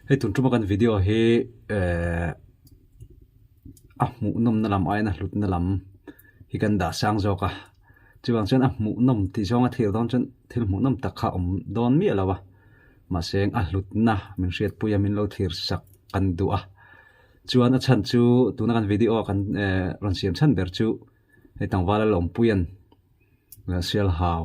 Hei tun tuma kan video hi ehh a hmuh nawmna lam aiin a hlutna lam hi kan dah sang zawk a chuvang chuan a hmuh nawm tih zawnga thlir dawn chuan thil hmuh nawm tak kha a awm dawn miah lo a mahse a hlutna min hriatpui a min lo thlir sak kan duh a chuan a chhan chu tuna kan video a kan ehh rawn siam chhan ber chu hei tlangval a lawmpuia'n Sialhau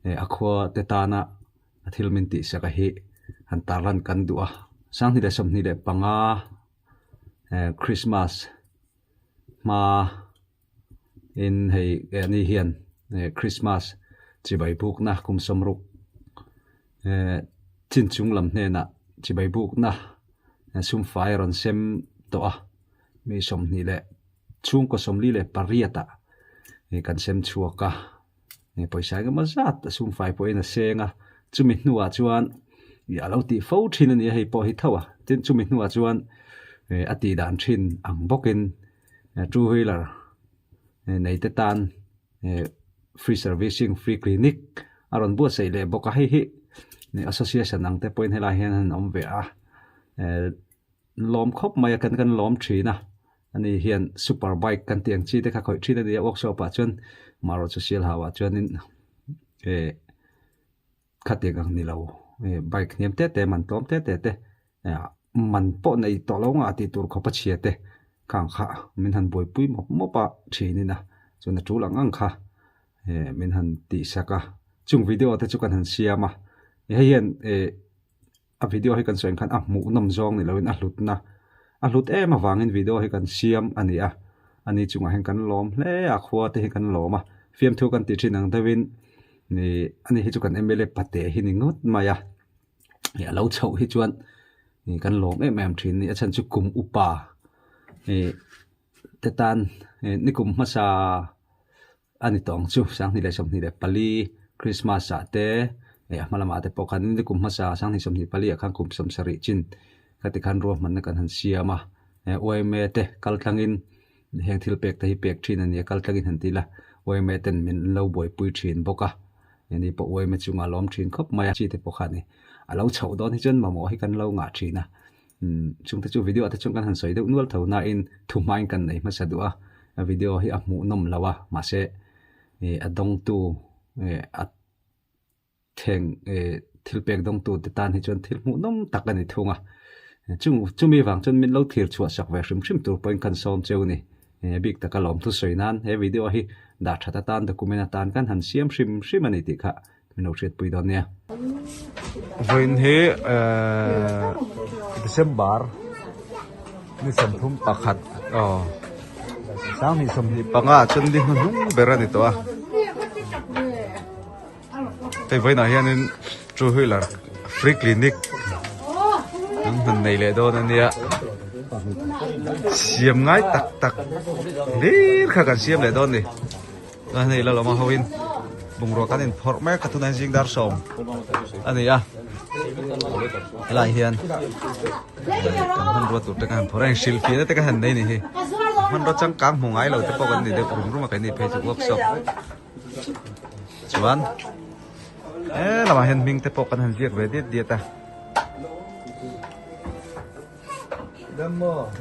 eh a khua te tana a thil min tihsak a hi han tarlan kan duh a 2025 eh Christmas hma in hei eh ani hian eh Christmas chibai bukna kum sawmruk eh chin chung lam hnenah chibai bukna sumfai a rawn sem tawh a mi 20 leh chhungkaw 48 ah kan sem chhuak a pawisa engemaw zat a sumfai pawhin a seng a chumi hnuah chuan ih a lo tih fo thin a ni a hei pawh hi tho a tin chumi hnuah chuan a tih dan thin ang bawkin two wheeler nei te tan free servicing free clinic a rawn buatsaih leh bawk a hei hi association ang te pawhin helaiah hian an awm ve a. Lawm khawp mai a kan kan lawm thin a, ani hian super bike kan tih ang chi te kha khawih thin a ni a workshop ah chuan marawh chu sialhau ah chuanin eh khatiang ang ni lo eh bike hniam te te man tlawm te te te eh man pawh nei tawh lo nga tih tur khawp a chhia te khang kha min han buaipui mawp mawp a thin in a chuan a tul ang ang kha eh min han tihsak a chung video te chu kan han siam a hei hian eh. A video hi kan sawi ang khan a hmuhnawm zawng ni loin a hlutna a hlut em avangin video hi kan siam a ni a, ani chungah hian kan lawm hle a, khua te hi kan lawm a, fiamthu kan tih thin ang deuhin ih ani hi chu kan mla pate hi ni ngawt mai a, ih a lo chhoh hi chuan ih kan lawm em em thin a ni, a chhan chu kum upa ih te tan ih nikum hmasa. A ni tawng chu 2024 Christmas ah te eh a hma lamah te pawh khan ni kum hmasa 2024 ah khan kum 70 chin khati khan ruahmanna kan han siam a eh yma te kal tlangin heng thil pek te hi pek thin a ni a kal tlangin han ti ila yma ten min lo buaipui thin bawk a ni pawh yma chungah a lawm thin khawp mai a chi te pawh khan a lo chhoh dawn hi chuan mamawh hi kan lo ngah thin a. Umm chungte chu video ah te chuan kan han sawi deuh nual tho nain thu hmain kan nei hmasa duh a, a video hi a hmuhnawm lo a mahse ih a dawngtu ih a thleng ih thil pek dawngtu te tan hi chuan thil hmuhnawm tak a ni thung a, chung chumi vang chuan min lo thlir chhuah sak ve hrim hrim tur pawhin kan sawm cheu a ni, a bik taka lawmthu sawi nan he video hi dah that atan document atan kan han siam hrim hrim a ni tih kha. Min lo hriatpui dawn nia. Vawiin hi ehh December ni 31 aw 2025 ah chuan ni hnuhnung ber a ni tawh a hei vawiinah hianin two wheeler free clinic an han nei leh dawn a nia siam ngai tak tak hlir kha kan siam leh dawn a ni. Chuan hei la lawm a ho in bungrua kan in phawrh mek a tunah hian zing dar sawm a ni a helai hian kan hmanrua tur te kan han phawrh a hrilhfiahna te kan han nei a ni hi hmanrua changkang hmu ngai lo te pawh kan ni deuh rum rum a keini phei chu workshop chuan he lamah hian hming te pawh kan han ziak ve diat diat a.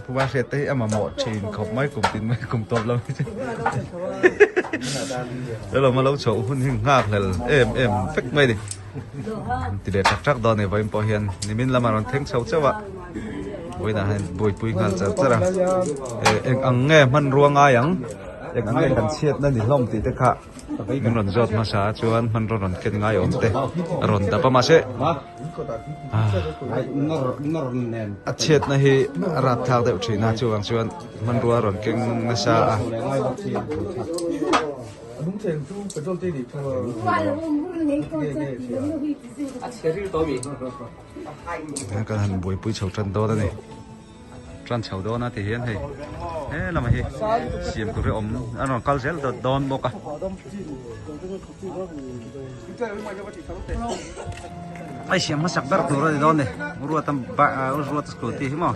Puma hriat te hi a mamawh thin khawp mai kum tin mai kum tawp lam hi chu Lalo ma lo chhoh hun hi nghak hlel em em vek mai ni ti leh tak tak dawn ni vawiin pawh hian nimin lama rawn thleng chho chauh a vawiinah hian buaipui nghal char char a eng ang nge hmanrua ngai ang eng ang nge kan chhiatna ni hlawm tih te kha Min rawn zawt hmasa a chuan hmanraw rawn ken ngai awm te a rawn dap a mahse a chhiatna hi a rapthlak deuh thin a chuvang chuan hmanrua rawn keng nasa a. Kan han buaipui chho tan dawn a ni. Tran chho dawn a ti hian hei he lamah hi siam tur hi awm an rawn kal zel dawt dawn bawk a. Hei siam hmasak ber tur a ni dawn ni ruat a ruat a scooty hi maw.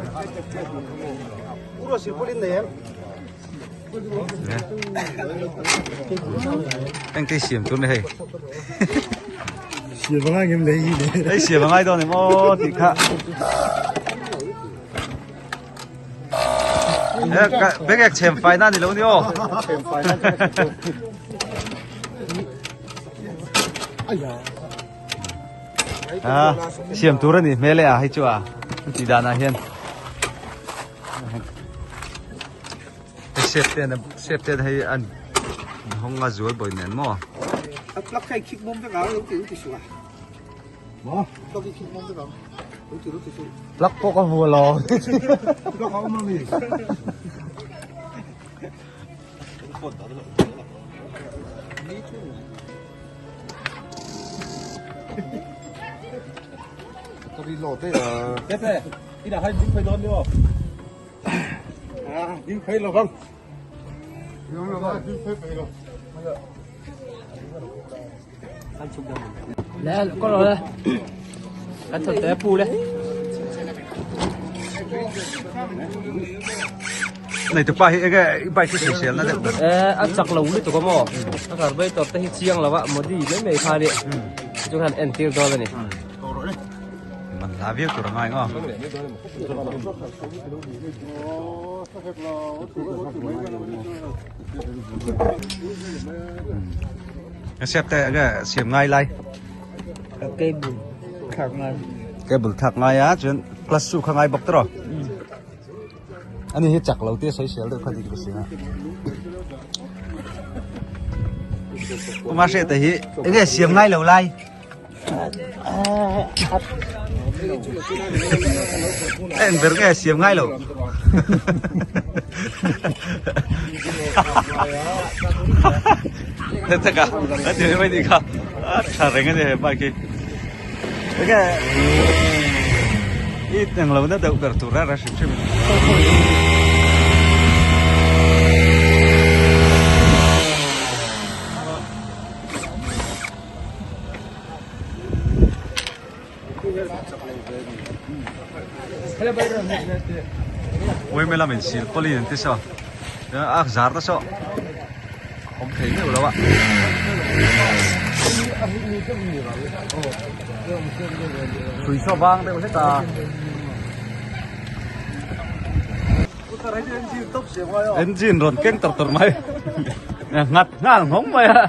Engte siam tur ni hei. Siam angai ngem lei hi le. Hei siam angai dawn em aw tih kha. Bengek chhem fai na ni lo ni aw. A siam tur a ni hmel e a hei chu a tih danah hian hei sep te an sep te hei an hawng a zual bawi nen maw. A plug kha i khik mawm vek a lo ti ti suh a. Maw? Plug i khik mawm vek ang. Lo ti lo ti suh. Plug pawh ka hmu lo. Plug a awm a mi. Nei tu pa hi enge i bike hi sawisel na deuh ber. Eh a chak lo lutuk a maw a carburetor te hi chiang lo a modi mai mai kha nia chu khan entir dawn a ni. Man hla viau tur a ngai ngaw. Siap te enge siam ngai lai. Cable thak ngai. Cable thak ngai a chuan clutch chu kha ngai bawk tawh. Ani hi chak lo te sawi sel deuh kha dik ka sia. Kuma hre te hi enge siam ngai lo lai. Eng ber nge siam ngai lo. Taka a ti mai ni kha a tha reng ani he bike hi. Enge i eng lo na deuh ber tur a ra hrim hrim. Uaime lamin sil pawlin an ti saw a zar te saw awm thei meuh lo a. Hrui saw vang deuh hlek a. Engine rawn keng tar tar mai nghat nghal nghawng mai a.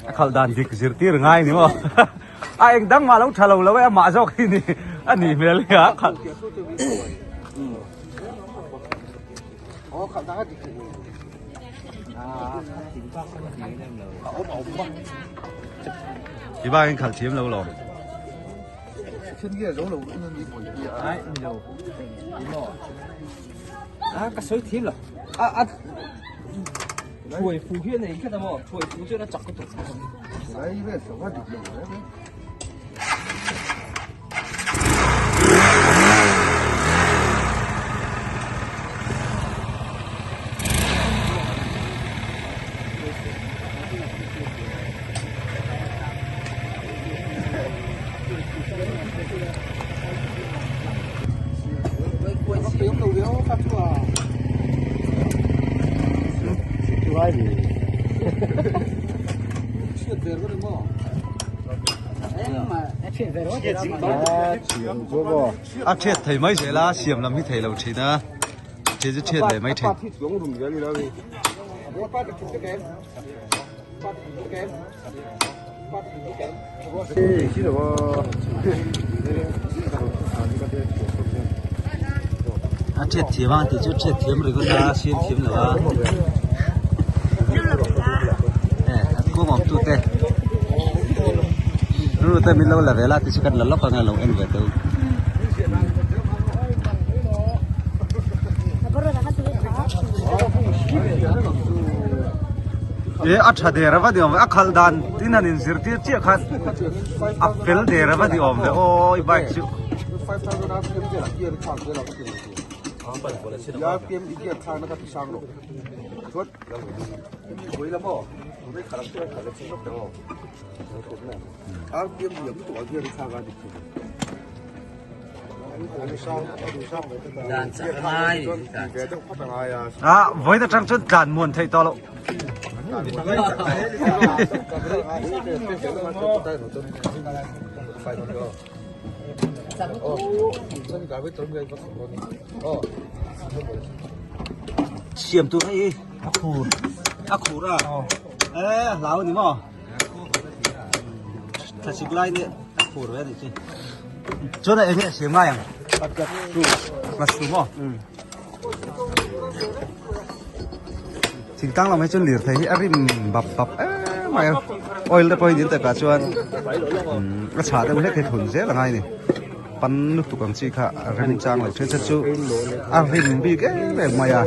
A khalh dan dik zirtir ngai ni maw a eng dang mah lo tha lo lo e amah zawk hi ni a nih hmel hi a khalh. I bak in khalh thiam lo lawm. A ka sawi thiam lo. A a thuai fu hi a nei khat a maw thuai fu chuan a chak lutuk. A thiat thei mai zel a siam lam hi thei lo thin a thil chu thiat leh mai thin. A thiat thiam a tih chu thiat thiam ringawt a siam thiam lo a eh a kawng awm tu te ru te min lo la ve la tih chu kan la lawk anga lo en ve teu. E a tha der ava ni awm ve a khalh dan tin han in zirtir chiah khan a fel der ava ni awm ve aw i bike chu. A vawiin atang chuan tlan muan theih tawh loh. Siam tur hei a khur a khur a e hlau ani maw thlasik lai nia a khur ve anih chu chuan a eng nge a siam ngai ang hmasu maw thingtlang lam hi chuan lirthei hi a rim bap bap em mai a oil te pawh hi dil takah chuan a chhah deuh hlek hi thun zel a ngai a ni pan lutuk ang chi kha a rem chang lo then chu a rim bik em em mai a.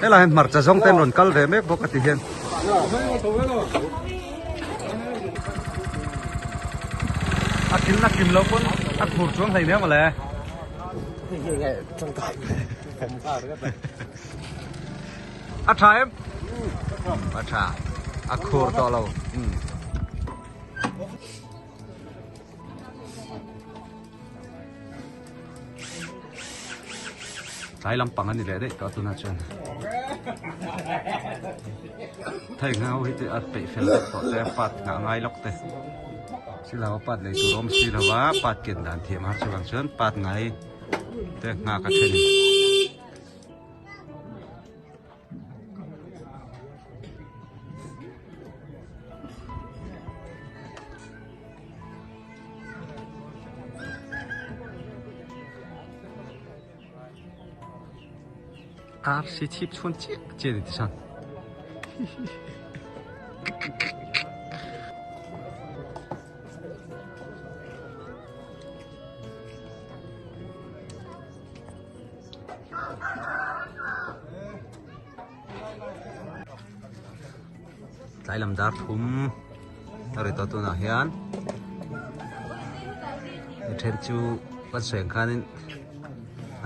Helai hian hmarcha zawng te an rawn kal ve mek bawk a ti hian. A kim a kim lo pawn a khur chuang hlei nia mawle. A tha em? A tha. A khur tawh lo. Tlai lampang a ni leh daih tawh a tunah chuan thei ngau hi te a peih fel vek tawh te a part nghah ngai lawk te silo a part lei tur a awm si lo va part ken dan thiam har chuvang chuan part ngai te nghak a then. Arsi chhip chhuan chiah chiah a ni tichuan Tlai lam dar thum a ri tawh tunah hian a then chu kan sawi ang khanin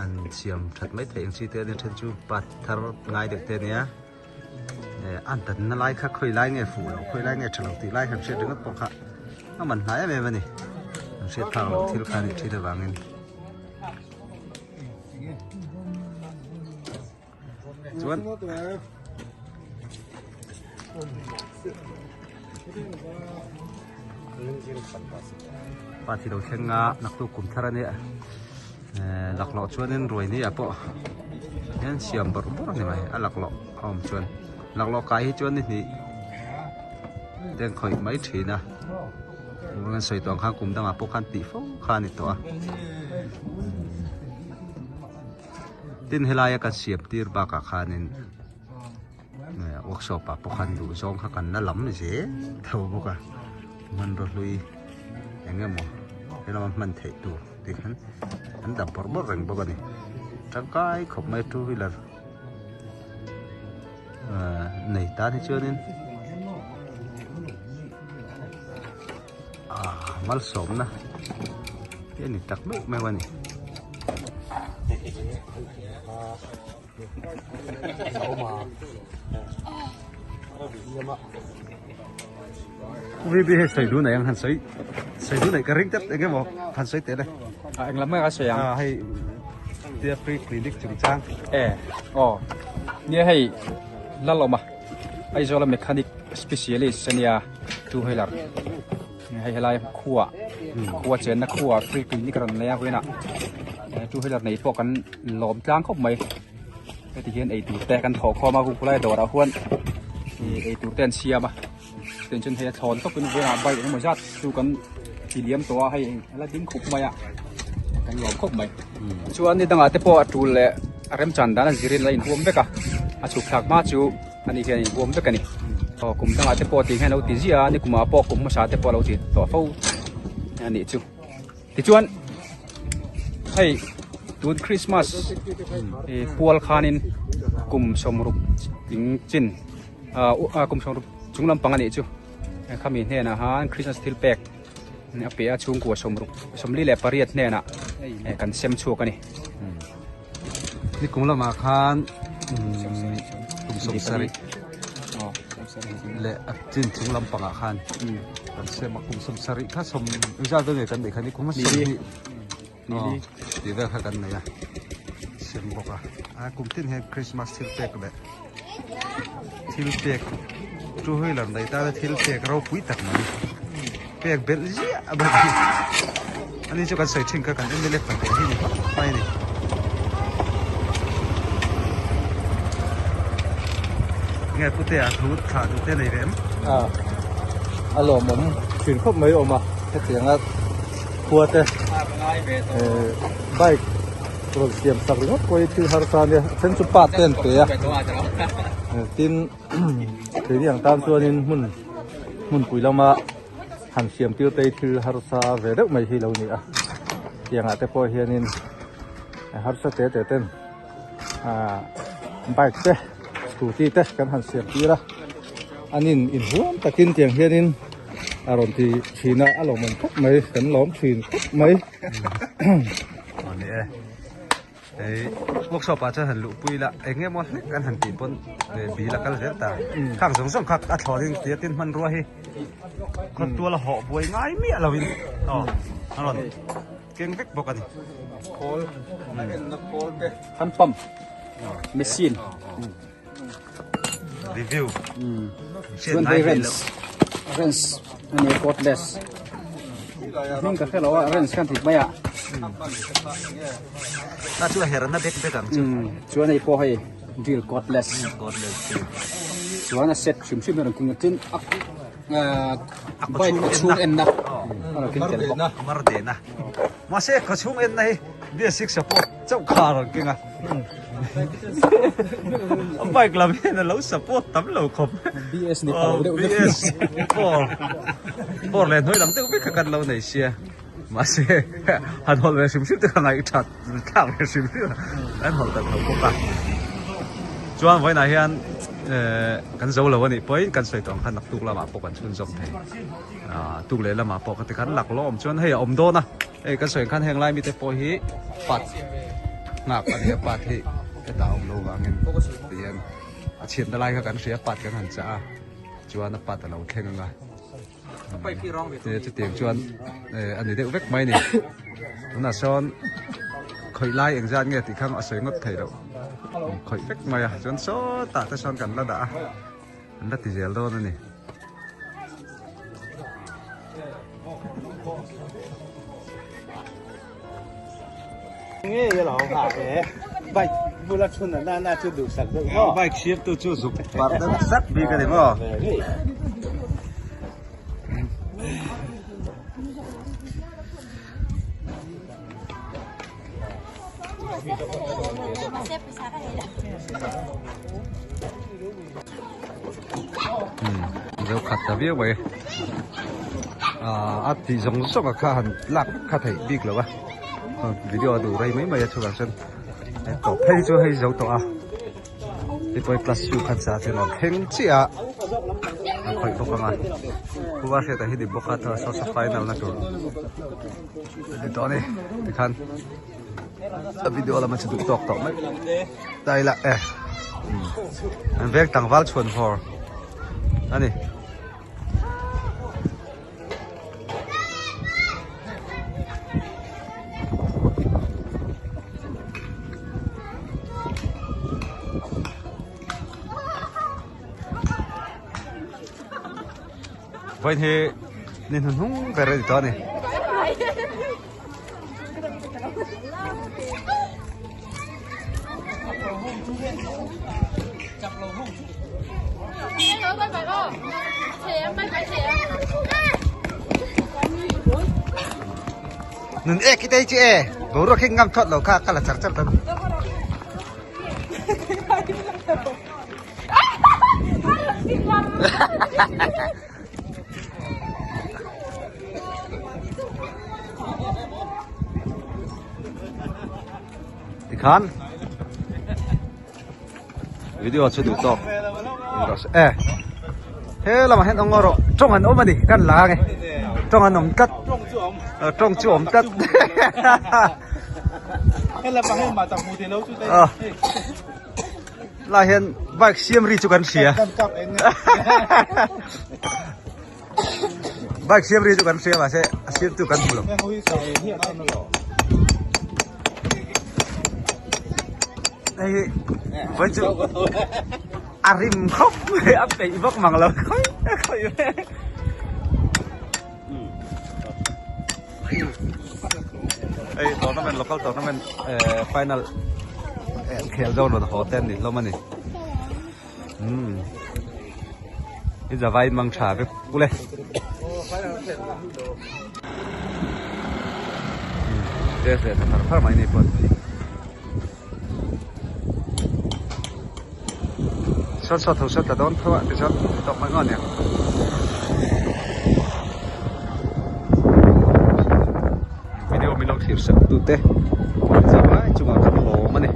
an siam that mai theih ang chi te a nia a then chu part thar ngai deuh te a nia eh a danna lai kha khawi lai nge fuh loh khawi lai nge tha lo tih lai han hriat ringawt pawh kha a man hnai em em a ni an hriat phak loh thil kha a nih thin avangin. Chuan pa thi lo thleng a naktuk kum thar a nia eh laklawh chuanin ruai ni ah pawh hian siam bawrh bawrh a ni mai a laklawh a awm chuan laklawh kai hi chuan ni hnih te an khawih mai thin a an sawi tawh ang khan kum dangah pawh khan tih fo kha a ni tawh a. Tin helaia kan siam tir bakah khanin workshop ah pawh khan duh zawng kha kan la lam zel tho bawk a hmanraw hlui eng emaw helama hman theih tur tih khan an dam bawrh bawrh reng bawk a ni tangkai khawp mai two wheeler nei tan hi chuanin ah malsawmna hi a ni tak meuh meuh a ni. VB hei sawi dun ang han sawi sawi dun ka ring tep eng emaw han sawi teh le a eng lam nge ka sawi ang a hei tia free clinic chungchang e aw nia hei lalawma Aizawl a mechanic specialist ania two wheeler hei helai khua khua chenna khua free clinic a rawn nei a vawiinah two wheeler nei pawh kan lawm tlang khawp mai heti hian eitur te kan thawh khawm a khulai dawrah huan ih eitur te an siam a tin chuan hei a thlawn tawpin vawiinah bike engemaw zat chu kan ti liam tawh a hei a la ding khup mai a kan lawm khawp mai chuan ni dangah te pawh a tul leh a remchan dan a zirin a inhuam vek a a chhuk thlak hma chu. Ani hian in huam vek a ni. Aw kum dangah te pawh tih hian a lo ti ziah a, ni kumah pawh kum hmasa te pawh a lo ti tawh fo a nih chu. Tichuan hei tun Christmas ih pual khanin kum sawmruk tling chin ah kum sawmruk chung lampang a nih chu. Khami hnenah han Christmas thil pek a pe a chhungkua sawmruk sawmli leh pariat hnenah kan sem chhuak a ni. Ni kum lamah khan kum sawmsarih. leh a chin chung lampangah khan kan siam a kum 70 kha sawm engzat vel nge kan neih kha ni kum a 20 aw tih vel kha kan nei a siam bawk a a kum tin hian Christmas thil pek leh thil pek two wheeler nei tana thil pek ropui tak mai pek belh ziah a bawk a ani chu kan sawi thin kha kan mla pahnih hi ni phawt mai a ni. Nge putea thu thlah duh te nei ve em? A a lawmawm thin khawp mai awm a hetianga khua te bike rawn siam sak ringawt pawh hi thil harsa a nia a then chu pa te an pe a tin keini ang tan chuanin hmun hmunpui lama han siam tir te hi thil harsa ve deuh mai hi lo ni a tiangah te pawh hianin harsa te te ten ah bike te scooty te kan han siam tir a anin inhuam takin tiang hianin a rawn ti thin a a lawmawm khawp mai kan lawm thin khawp mai. Aw ni e hei workshop ah chuan han luh pui ila eng emaw hlek an han tih pawn bil a kal zel ta khang zawng zawng kha a thlawh in tia tin hmanrua hi khaw tual a hawh buai ngai miah lo in aw a rawn keng vek bawk a ni. Khawl a enna khawl te. Hand pump machine. Review. Chuan hei wrench wrench a ni cordless hming ka hrelo a wrench khan tih mai a. Ta chu a herna bek bek ang chu. Chuan hei pawh hei drill cordless. Cordless. Chuan a set hrim hrim a rawn keng a tin a bike a chhung enna a rawn keng tel bawk. Mar dehna. Mahse khaw chhung enna hi basic support chauh kha a rawn keng a. A bike lam hian a lo support tam lo khawp. BS ni palo deuh vek. BS four four leh hnuai lam deuh vek kha kan lo nei sia. Mahse han hawlh ve hrim hrim te kha ngaih that thlak ve hrim hrim a. Kan hawlh ta tho bawk a. Chuan vawiinah hian kan zo lo a nih pawhin kan sawi tawh ang khan naktuk lamah pawh kan chhunzawm thei. Tuk leh lamah pawh ka ti khan lak lawm chuan hei a awm dawn a hei kan sawi ang khan heng lai mite pawh hi pat nghak a ni a pat hi hetah a awm lo vangin tihian a chhiatna lai kha kan hria pat kan han chah a chuan a pat a lo thleng ang a chutiang chuan a ni deuh vek mai a ni tunah sawn khawih lai engzat nge tih kha a sawi ngawt thei loh khawih vek mai a chuan sawtah te sawn kan la dah a. An la ti zel dawn a ni. Bike siam tu chu zuk parh deuh zat bik a ni maw? Zo khat ta viau mai a tih zawng zawng a kha han lak kha theih bik lo a video a duh rei mai mai a chuvang chuan tawp phei chu hei zo tawh a hei pawh hi class two khan sa chuan a thleng chiah a a khawih bawk ang a khua hriat ah hi ni bawk a saw final na tur a ni tawh a ni tikhan a video lama chu duh tawk tawh mai ta ila e an veng tlangval chhuan vawr a ni. Vawiin hi ni hnuhnung ber a ni tawh a ni. Nun e khi tei chi e boruak hi ngam thawt lo kha ka la char char ta. Tikhan video chu duh tawk e he lamah hian awng rawh tawng an awm a ni kan la ang e tawng an awm tlat tawng chu awm tlat lai hian Bike siam ri chu kan hria. Bike siam ri chu kan hria mahse a siam tu kan hmu lo. Hei hi vawi chu a rim khawp mai a peih vak mang lo khawi khawi ve. Hei tournament local tournament final khel zo rawn haw te an ni hlawm a ni. Umm i zavai mang tha vek ule. Dress leh thar thar mai ni pawh. Sawn saw tho sawn ta dawn tho a tichuan tawp mai ngawt aniang. Video min lo thlir sak tute zam lai chungah kan lawm a ni.